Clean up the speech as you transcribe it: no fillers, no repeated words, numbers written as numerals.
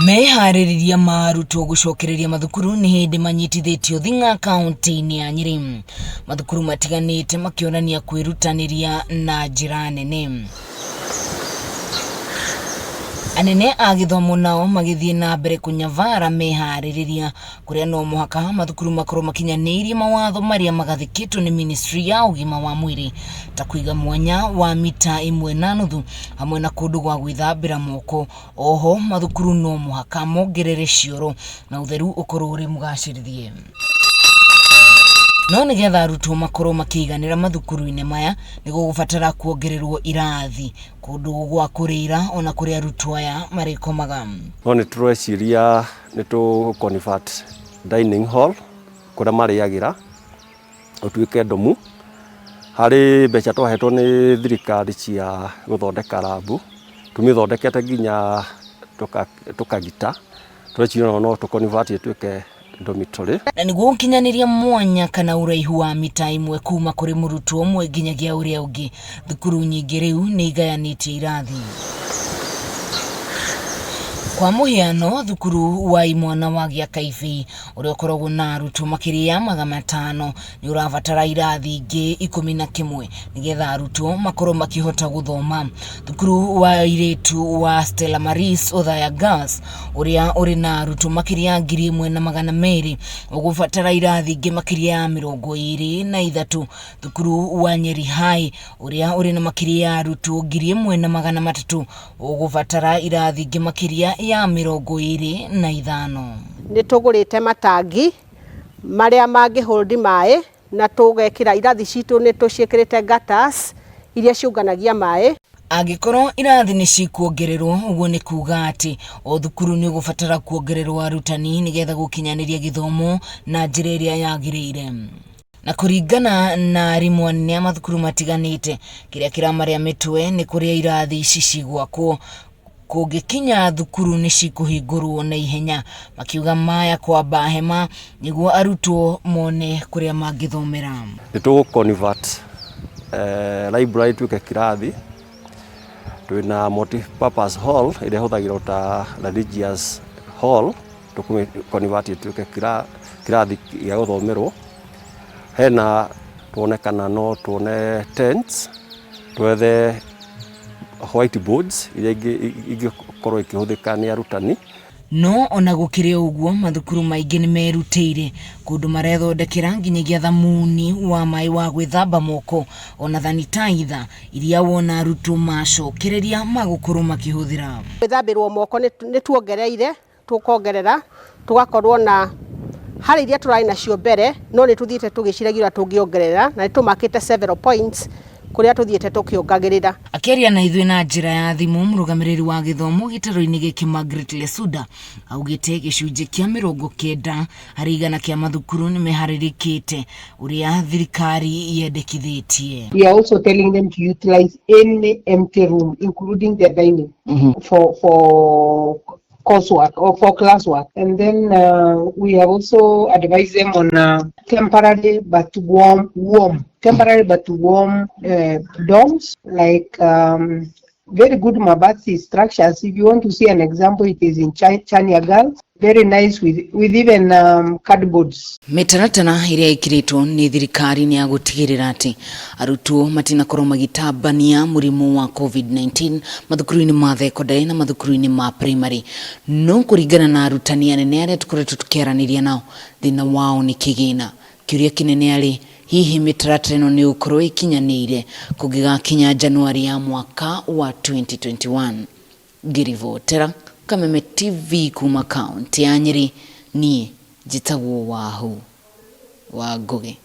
Meharĩrĩria ma arutwo gũcokereria mathukuru nĩ hĩndĩ manyitithĩtio thing'a kaunti-inĩ ya Nyĩrĩ. Mathukuru matiganĩte makĩonania kwĩrutanĩria na njĩra nene. Anene a gĩthomo nao magĩthiĩ na mbere kũnyabara meharĩrĩria kũrĩa no mũhaka mathukuru makorwo makinyanĩirie mawatho marĩa magathĩkĩtwo nĩ ministry ya ũgima wa mwĩrĩ ta kũiga mwanya wa mita 1.5 hamwe na kũndũ gwa gwĩthambĩra moko. Oho mathukuru no mũhaka mongerere cioro na ũtheru ũkorwo ũrĩ mũgacĩrithie. No nĩgetha arutwo makorwo makĩiganĩra mathukuru-inĩ maya nĩ gũgũbatara kuongererwo irathi, kũndũ gwa kũrĩra ona kũrĩa arutwo aya marĩkomaga. No nĩ tũreciria nĩ tũ convert dining hall kũrĩa marĩagĩra ũtuĩke ndomu. Harĩ mbeca twahetwo nĩ thirikari cia gũthondeka lab, tũmĩthondekete nginya tũkagita. Tũreciria ona no tũ convert ĩtuĩke dormitory. Na nĩguo gũkinyanĩria mwanya kana ũraihu wa mita 1 kuma kũrĩ mũrutwo ũmwe nginyagia ũrĩa ũngĩ, thukuru nyingĩ rĩu nĩ igayanĩtie irathi. Kwa mũhiano, thukuru wa imwana wa Gĩakaibĩ ũrĩa ũkoragwo na arutwo makĩria ya 500 nĩ ũrabatara irathi ingĩ 11 nĩgetha arutwo makorwo makĩhota gũthoma. Thukuru wa airĩtu wa Stella Maris Othaya Girls ũrĩa ũrĩ na arutwo makĩria ya 1,200 ũgũbatara irathi ingĩ makĩria ya 23. Thukuru wa Nyeri High ũrĩa ũrĩ na makĩria ya arutwo 1,300 ũgũbatara irathi ingĩ makĩria ya 25. Nĩ tũgũrĩte matangi marĩa mangĩ hold maĩ na tũgekĩra irathi citũ, nĩ tũciĩkĩrĩte gutters iria ciũnganagia maĩ. Angĩkorwo irathi nĩ cikuongererwo, ũguo nĩ kuga atĩ o thukuru nĩ ũgũbatara kuongererwo arutani nĩgetha gũkinyanĩria gĩthomo na njĩra ĩrĩa yagĩrĩire. Na kũringana na arimũ anene a mathukuru matiganĩte, kĩrĩa kĩramarĩa mĩtwe nĩ kũrĩa irathi ici cigwakwo. Kũngĩkinya thukuru nĩ cikũhingũrwo na ihenya, makiuga maya kwamba hema nĩguo arutwo mone kũrĩa mangĩthomera. Nĩ tũgũ convert library ĩtuĩke kĩrathi, twĩna multi purpose hall ĩrĩa ĩhũthagĩrwo ta religious hall, tũkũmĩ convert ĩtuĩke kĩrathi gĩa gũthomerwo. Hena tuone kana no tuone tents, twethe white boards iria ingĩkorwo ikĩhũthĩka nĩ arutani. No ona gũkĩrĩ ũguo, mathukuru maingĩ nĩ merutĩire kũndũ marethondekera nginyagia thamuni wa maĩ wa gwĩthamba moko ona sanitizer iria wona arutwo macokereria magũkorwo makĩhũthĩra. Gwĩthambĩrwo moko nĩ tuongereire, tũkongerera, tũgakorwo na harĩ iria tũrarĩ nacio mbere, no nĩ tũthiĩte tũgĩciragia ũrĩa tũngĩongerera, na nĩ tũmakĩte several points kũrĩa tũthiĩte tũkĩongagĩrĩra. Akĩaria na ithuĩ na njĩra ya thimũ, mũrũgamĩrĩri wa gĩthomo gĩtarũ-inĩ gĩkĩ Margaret Lesuda augĩte gĩcunjĩ kĩa 90% kĩa mathukuru nĩ meharĩrĩkĩte ũrĩa thirikari yendekithĩtie. We are also telling them to utilize any empty room, including their dining, for coursework or for classwork. And then we have also advised them on temporary but warm, warm, temporary but warm dorms, like very good mabati structures. If you want to see an example, it is in Chania Girls. Very nice with even cardboards. Mĩtaratara ĩrĩa ĩkĩrĩtwo nĩ thirikari nĩ ya gũtigĩrĩra atĩ arutwo matinakorwo magĩtambania mũrimũ wa COVID-19 mathukuru-inĩ ma thekondarĩ na mathukuru-inĩ ma primary. No kũringana na arutani anene arĩa tũkoretwo tũkĩaranĩria nao, thĩna wao nĩ kĩgĩna. Kĩũria kĩnene arĩ hihi mĩtaratara ĩno nĩ ĩgũkorwo ĩkinyanĩire kũngĩgakinya Januari ya mwaka wa 2021. Ngĩribotera Kameme TV kuma kaunti ya Nyĩrĩ, niĩ njĩtagwo Wahu wa Ngũgĩ.